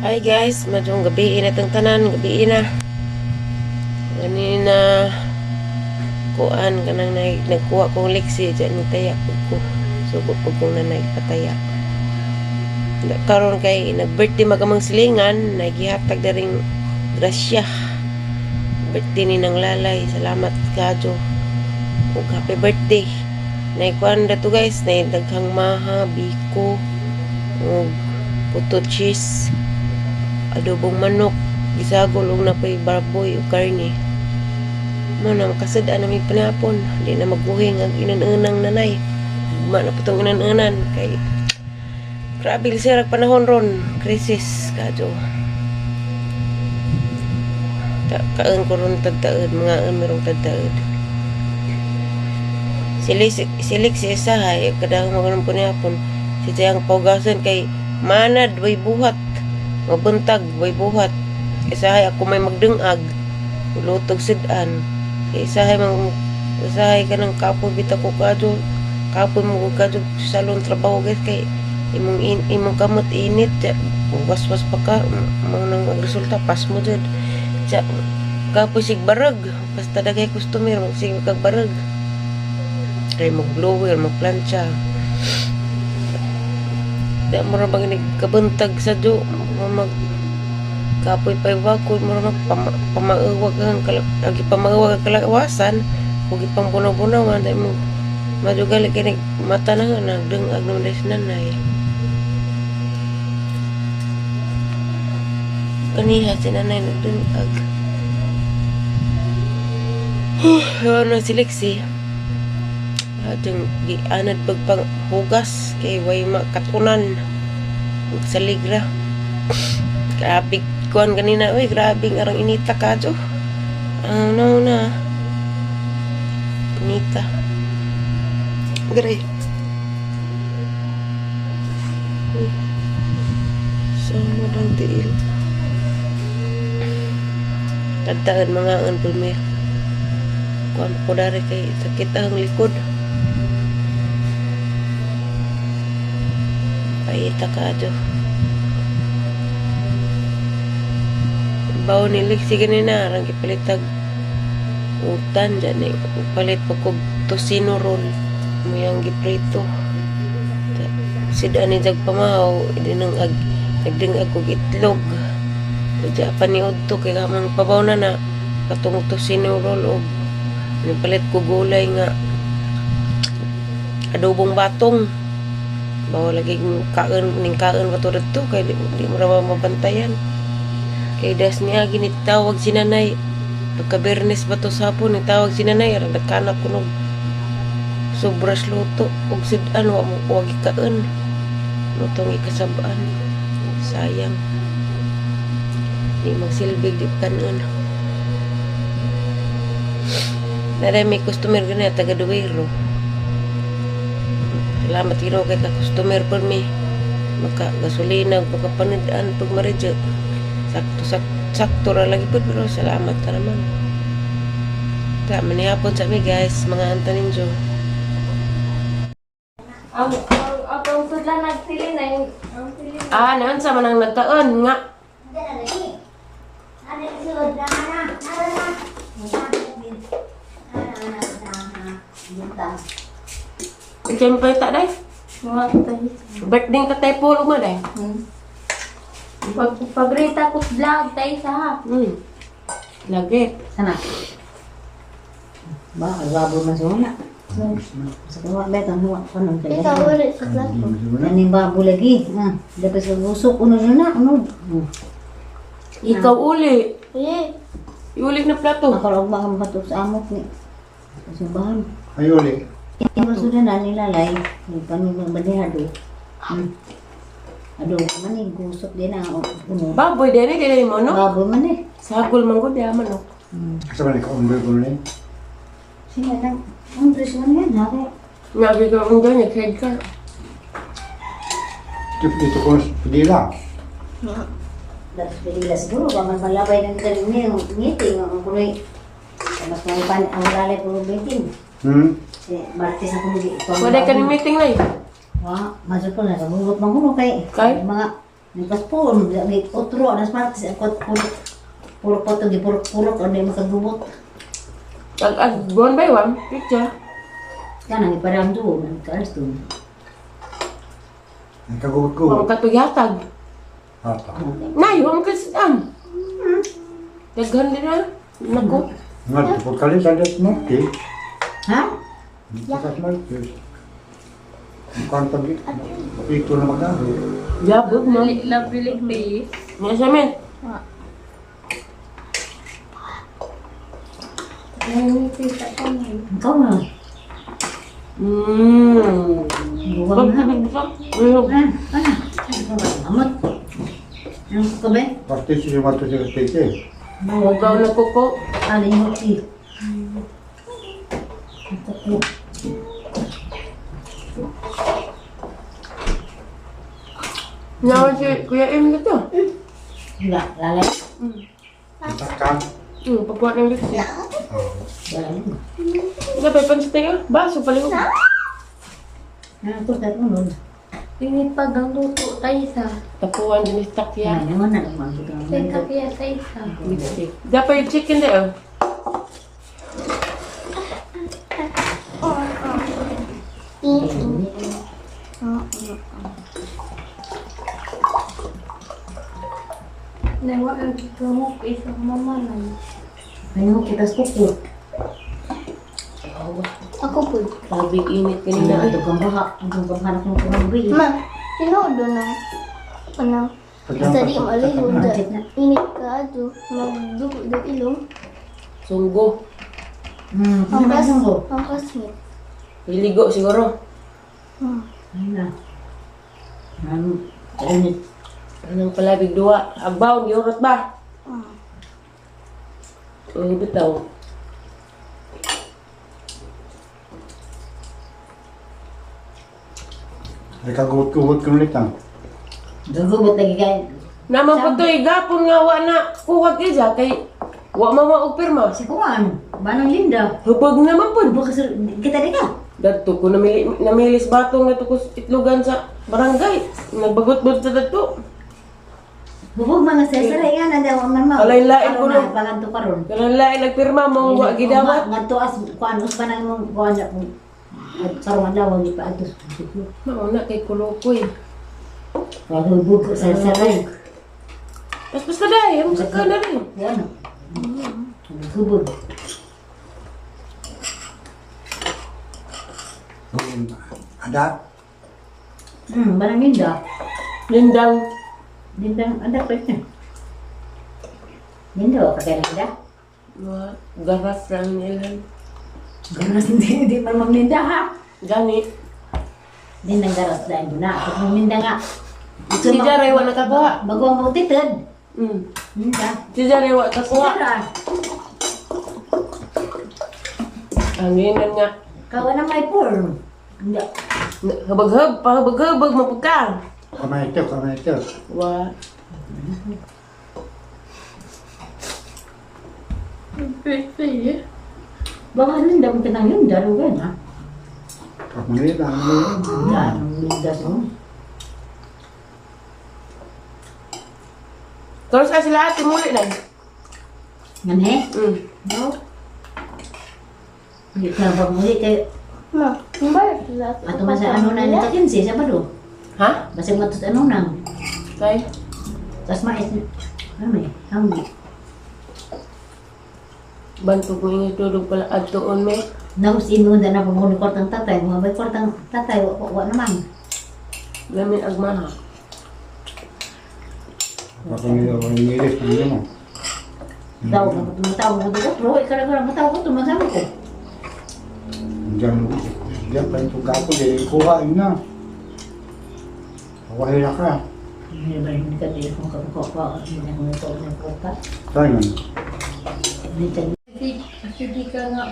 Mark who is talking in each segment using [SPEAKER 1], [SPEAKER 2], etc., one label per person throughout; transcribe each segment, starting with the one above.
[SPEAKER 1] Hi guys, madyong gabi na itong tanan, gabi na. Ganina kuan kanang nagkuha kong liksi diyan ni taya pud ko. Sugo pud kong nanay pataya. Karon kay nag-birthday magamang silingan, nagihatag daring grasya. Birthday ni nang lalay, salamat kadyo. Ug happy birthday. Naikuan na to guys, nay daghang maha, biko, ug puto cheese, adobong manok, gisagol ug napoy baboy ug karne. Mo na makasad-an na may panapon, di na magbuhing ang inan-unang nanay. Ugma na po tong inan-unan kay grabe sir ang panahon ron, crisis kadyo. Kaon ko ron tagtaod, mga merong tagtaod. Silik si isahay, kadahong maganong panahon, si Jayang paugasan kay manad, way buhat, mabuntag, way buhat. Isahay ako may magdungag, lutog sidan. Kay isahay mang isahay ka ng kapoy bita ko kadyo, kapoy mo ko kadyo salon trabaho guys kay imong kamot init, ja, waswas pa ka, mo nang resulta pas mo jud. Ja, kapoy sig barag, basta daghay customer magsige kag barag. Kay mag blower, magplantsa. Di mo ra bang nagkabuntag sa jo, mag kapoy pa'y wakol, mo ra mag pamaawag ang agi pamaawag ang kalawasan, ug ipang bunaw-bunawan, di mo madugali kay mata na nga, nagdungag naman dahil si nanay. Kaniha si nanay nagdungag. Ano si Lexi? Atong gianad pagpang hugas kay way makatunan sa ligra. Grabe kuan ganina oy, grabe ang arang inita kadyo. Ano na? Inita. Gray. Uy. Sama dang tiil. Tagtaan mga ang pulmi. Kuan ko dari kay sakit ang likod. Paita ka do. Bawo ni Lexi ganina arang gipalitag utan dyan eh. Palit pa kog tocino roll. Muyang giprito. Sida ni jag pamahaw, idi nang ag nagdingag og itlog. Uja pa ni udto kay kamang pabaw na na katong tocino roll og nipalit ko gulay nga adobong batong. Bawa lagi kaon ning kaon pa to didto kay di mo ra mabantayan. Kay das niya ginitawag si nanay. Pagka Biyernes ba to sa hapon nitawag si nanay ra nagkanak kuno sobras luto og sid-an wa mo wa gikaon. Mutong ikasab-an. Sayang. Di magsilbig di kanon. Nara may customer gani taga Duero. Salamat Ginoo kay ka customer por mi. Maka gasolina maka panid-an pag maridyo. Sakto sakto ra lagi pud pero salamat ta naman. Ta manihapon sa mi guys, mga antaninjo.
[SPEAKER 2] Ang ang atong sudlan nagsilin na yung ang silin.
[SPEAKER 1] Ah, naan sa manang nagkaon nga. Ikay mo pa day.
[SPEAKER 2] Mga tayo.
[SPEAKER 1] Birthday ka tayo po mo day.
[SPEAKER 2] Pag pagrita ko vlog tayo sa ha.
[SPEAKER 1] Lagi.
[SPEAKER 3] Sana. Ba, babo man sa una. Sa kuha ba itong huwa ko nung kaya.
[SPEAKER 2] Ikaw ulit sa vlog ko.
[SPEAKER 3] Yan yung babo lagi. Ah, dapat sa usok uno na, uno.
[SPEAKER 1] Ikaw uli.
[SPEAKER 2] Eh,
[SPEAKER 1] Iuli na plato.
[SPEAKER 3] Ako lang mga makatok sa amok ni. Sa simbahan.
[SPEAKER 4] Ayuli.
[SPEAKER 3] Yung sudah na nilalay, yung panunong banihado. Ado man eh, gusok din na uno.
[SPEAKER 1] Baboy din eh, kaya mo no?
[SPEAKER 3] Babo man eh.
[SPEAKER 1] Sagol man gud man no.
[SPEAKER 4] Sa man ka umbe ko ni.
[SPEAKER 3] Sila lang, ang dress man yan ha. Kaya,
[SPEAKER 1] Ngabi ko ang ganyan, credit card.
[SPEAKER 4] Dito ko pidila.
[SPEAKER 3] Dapat pila siguro, ba man malabay ng galing niya, yung ngiti, ang kunoy. Mas mga pan, ang lalay ko meeting. Si Martes ako hindi.
[SPEAKER 1] Wala ka ni meeting na eh.
[SPEAKER 3] Wa, masuk ko na, kabugot man kuno kay.
[SPEAKER 1] Kay?
[SPEAKER 3] Mga Nagkaspon, lagi otro, anas Martes, ako puro puro po ito, puro-puro, ano yung makagubot.
[SPEAKER 1] Ag, ag, one by one, picture.
[SPEAKER 3] Yan, ang iparang doon, nagkaalas doon.
[SPEAKER 4] Ang kagugot-gugot.
[SPEAKER 1] Huwag katughatag.
[SPEAKER 4] Ata.
[SPEAKER 1] Nay, huwag kasitan. Daghan din na. Naku.
[SPEAKER 4] Nga, pagkalit sa das Martes.
[SPEAKER 3] Ha?
[SPEAKER 4] Sa Martes. Mukhang pag ito na mag-aro.
[SPEAKER 1] Yabog mo.
[SPEAKER 2] Labilig ni.
[SPEAKER 1] Nga sa amin.
[SPEAKER 2] Nangiti sa kamay.
[SPEAKER 3] Ikaw na. Buwang na.
[SPEAKER 1] Uyog.
[SPEAKER 3] Ah, ah. Amot. Ano ko ba?
[SPEAKER 4] Pasti siya mato siya tete.
[SPEAKER 1] Hugaw na kuko.
[SPEAKER 3] Ano yung hoki? Ang kuko.
[SPEAKER 1] Nawan si Kuya M dito.
[SPEAKER 3] Wala, lalay.
[SPEAKER 4] Takang.
[SPEAKER 1] Pagkuha ng lipstick.
[SPEAKER 4] Oh.
[SPEAKER 3] Wala yun.
[SPEAKER 1] Dapat pansit na yun. Baso pala yun.
[SPEAKER 3] Ano ko sa unod?
[SPEAKER 2] Init pag ang luto tayo sa.
[SPEAKER 1] Tapuan din is takya.
[SPEAKER 3] Yan, naman na. Ang mga
[SPEAKER 2] Sa takya sa isa.
[SPEAKER 1] Lipstick. Dapat yung chicken na oh.
[SPEAKER 2] Nawa ang gigawok isang mama na.
[SPEAKER 3] Ano ko tas kuko?
[SPEAKER 5] Ako po.
[SPEAKER 1] Grabe init
[SPEAKER 3] Ano
[SPEAKER 1] kanina.
[SPEAKER 3] ito kang baha? Ang kang hanap mo kung ano
[SPEAKER 5] Ma, tinuod na. Ano? Basta di maligo da. Init ka ato. Magdugo do ilong.
[SPEAKER 1] Sunggo.
[SPEAKER 3] Ano
[SPEAKER 5] Ang
[SPEAKER 3] ba
[SPEAKER 5] kas,
[SPEAKER 3] ko?
[SPEAKER 5] ang kasmit.
[SPEAKER 1] Iligo siguro.
[SPEAKER 3] Ayun na. Ano? Kainit.
[SPEAKER 1] Anong palabig duwa? Agbaw, giurot ba? Uy, bitaw.
[SPEAKER 4] Ay kagugot-gugot ko ulit ah.
[SPEAKER 3] Gagubot lagi kayo.
[SPEAKER 1] Naman po to, gapon nga wa na kuwag ija kay wa mama og pirma.
[SPEAKER 3] Si Kuan, Manang Linda.
[SPEAKER 1] Hubog naman po.
[SPEAKER 3] Bukas kita di ka.
[SPEAKER 1] Dadto ko namili, namilis batong na to ko itlogan sa barangay. Nagbagot-bot sa dadto.
[SPEAKER 3] Hubog mga sesara nga na daw man ma.
[SPEAKER 1] Alay-lain ko
[SPEAKER 3] na.
[SPEAKER 1] no.
[SPEAKER 3] Panganto karon.
[SPEAKER 1] Kanang lain nagpirma mo wa gidawat.
[SPEAKER 3] Ngadto as kuan us pa nang imong kuan na kung karong adlaw ang ipaadto.
[SPEAKER 1] Mauna kay kulukoy.
[SPEAKER 3] Hubog ko sa saray.
[SPEAKER 1] Pas basta dai, ang sa na rin.
[SPEAKER 3] Yan. Hubog.
[SPEAKER 4] Ada.
[SPEAKER 3] Manang Linda.
[SPEAKER 1] Lindang.
[SPEAKER 3] Linda ada pa niya. Linda ka kay Linda.
[SPEAKER 1] Wa garas lang nila.
[SPEAKER 3] Garas hindi hindi man Ma'am Linda ha.
[SPEAKER 1] Gani.
[SPEAKER 3] Linda garas dahil na. Pag Ma'am Linda nga.
[SPEAKER 1] Si Jaray wa nakakuha.
[SPEAKER 3] Bago ang mautited. Linda.
[SPEAKER 1] Si Jaray wa nakakuha.
[SPEAKER 3] Sara.
[SPEAKER 1] Ang ginan nga.
[SPEAKER 3] Kawa na may form. Hindi.
[SPEAKER 1] Hubag-hub, pahabag-hubag mapugka.
[SPEAKER 4] Kamay ito, kamay ito.
[SPEAKER 1] Wa. Pwede.
[SPEAKER 3] Baka Linda mo kitang Linda, lugar ha?
[SPEAKER 4] Kamay lang.
[SPEAKER 3] Linda, anong Linda sa mo?
[SPEAKER 1] Terus ah sila ate muli na.
[SPEAKER 3] Nganhe?
[SPEAKER 1] Mm.
[SPEAKER 3] No. Hindi ka ba muli kay
[SPEAKER 5] Ma, balik sa ato.
[SPEAKER 3] ato man sa ano na nito 15 Sabado.
[SPEAKER 1] Ha?
[SPEAKER 3] Basig matos ano nang.
[SPEAKER 1] Kay?
[SPEAKER 3] Tas mais ano eh, hanggi.
[SPEAKER 1] Bantog mo yung tulog pala adtoon me.
[SPEAKER 3] Naus inunda na pamuni kwartang tatay, mga may kwartang tatay wa, wa, wa naman.
[SPEAKER 1] Lamin agmaha.
[SPEAKER 4] Baka ngilis ng mo.
[SPEAKER 3] Daw mataw ko ko pro ikara kara mataw ko tumasama ko.
[SPEAKER 4] Diyan, diyan pa yung gapo, di kuha yun na. Wahila ka.
[SPEAKER 3] Hindi ba hindi ka di ko ko ko hindi na ko ito ng kwarta.
[SPEAKER 4] Saan yun?
[SPEAKER 3] Hindi ka
[SPEAKER 2] Sige ka nga.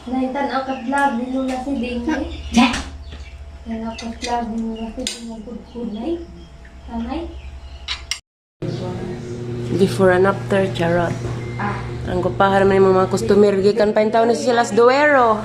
[SPEAKER 2] Nahitan ang katlab ni Lula si Ding.
[SPEAKER 3] Jack.
[SPEAKER 2] Ang katlab ni Lula si Ding. Magkudkunay. Tanay.
[SPEAKER 1] Before and after, charot. Ang gupahan naman yung mga customer. Gikan pa yung taon na sila sa Duero.